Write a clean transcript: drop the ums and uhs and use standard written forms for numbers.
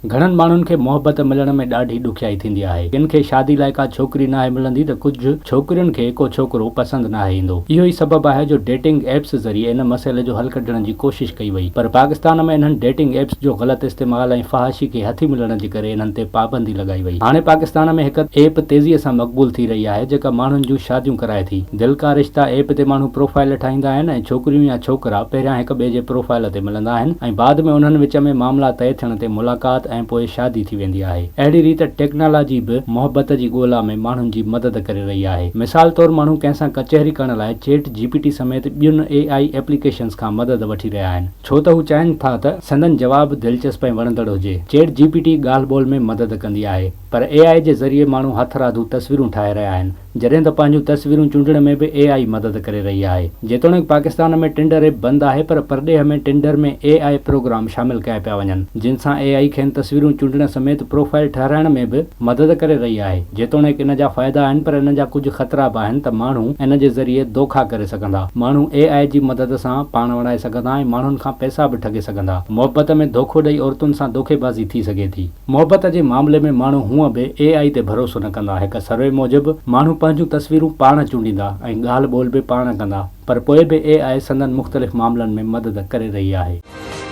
گهڻن ماڻهن کي محبت ملڻ ۾ ڏاڍي ڏکيائي ٿيندي آهي. ڪن کي شادي لاء ڪا ڇوڪري ناهي ملندي ته ڪجهه ڇوڪرين کي ڪو ڇوڪرو پسند ناهي ايندو. اهو ئي سبب آهي جو ڊيٽنگ ايپس ذريعي ان مسئلي جو حل ڪڍڻ جي ڪوشش ڪئي وئي پر پاڪستان ۾ انهن ڊيٽنگ ايپس جو غلط استعمال ۽ فحاشي کي هٿي ملڻ جي ڪري انهن تي پابندي لڳائي وئي. هاڻي پاڪستان ۾ هڪ ايپ تيزي سان مقبول ٿي رهي آهي جيڪا ماڻهن جون شاديون ڪرائي ٿي. دل ڪا رشتا ايپ تي ماڻهو پروفائيل ٺاهيندا آهن ۽ ڇوڪريون يا ڇوڪرا پهريان هڪ ٻئي جي پروفائيل تي ملندا آهن ۽ بعد ۾ انهن وچ ۾ معاملا طئي ٿيڻ تي ملاقات ۽ پوء شادي ٿي ويندي آهي. اهڙي ريت ٽيڪنالاجي به محبت جي ڳولا ۾ ماڻهن جي مدد ڪري رهي آهي. مثال طور ماڻهو ڪنهن سان ڪچهري ڪرڻ لاء چيٽ جي پي ٽي سميت ٻين اي آء ايپليڪيشنز کان مدد وٺي رهيا آهن ڇو ته هو چاهين ٿا ته سندن جواب دلچسپ ۽ وڻندڙ هجي. چيٽ جي پي ٽي ڳالهه ٻولهه ۾ مدد ڪندي آهي پر اي آء جي ذريعي ماڻهو هٿرادو تصويرون ٺاهي رهيا آهن. جڏهن ته پنهنجون تصويرون چونڊڻ ۾ به اي آء مدد ڪري رهي آهي. جيتوڻيڪ پاڪستان ۾ ٽنڊر ايپ بند آهي پر پرڏيهه ۾ ٽنڊر ۾ اي آء پروگرام شامل ڪيا پيا وڃن جن سان اي آء کين تصويرون چونڊڻ سميت پروفائل ٺهرائڻ ۾ به مدد ڪري رهي آهي. جيتوڻيڪ ان جا فائدا آهن پر ان جا ڪجهه خطرا به آهن ته ماڻهو ان جي ذريعي دوکا ڪري سگهندا. ماڻهو اي آء جي مدد سان پاڻ وڻائي سگهندا ۽ ماڻهن کان پئسا به ٺڳي سگهندا. محبت ۾ دوکو ڏئي عورتن سان دوکيبازي ٿي سگهي ٿي. محبت جي معاملي ۾ ماڻهو هونء به اي آء تي ڀروسو نه ڪندا. هڪ سروي موجب ماڻهو پنهنجون تصويرون پاڻ چونڊيندا ۽ ڳالهه ٻولهه به پاڻ ڪندا پر پوء به اي آء سندن مختلف معاملن ۾ مدد ڪري رهي آهي.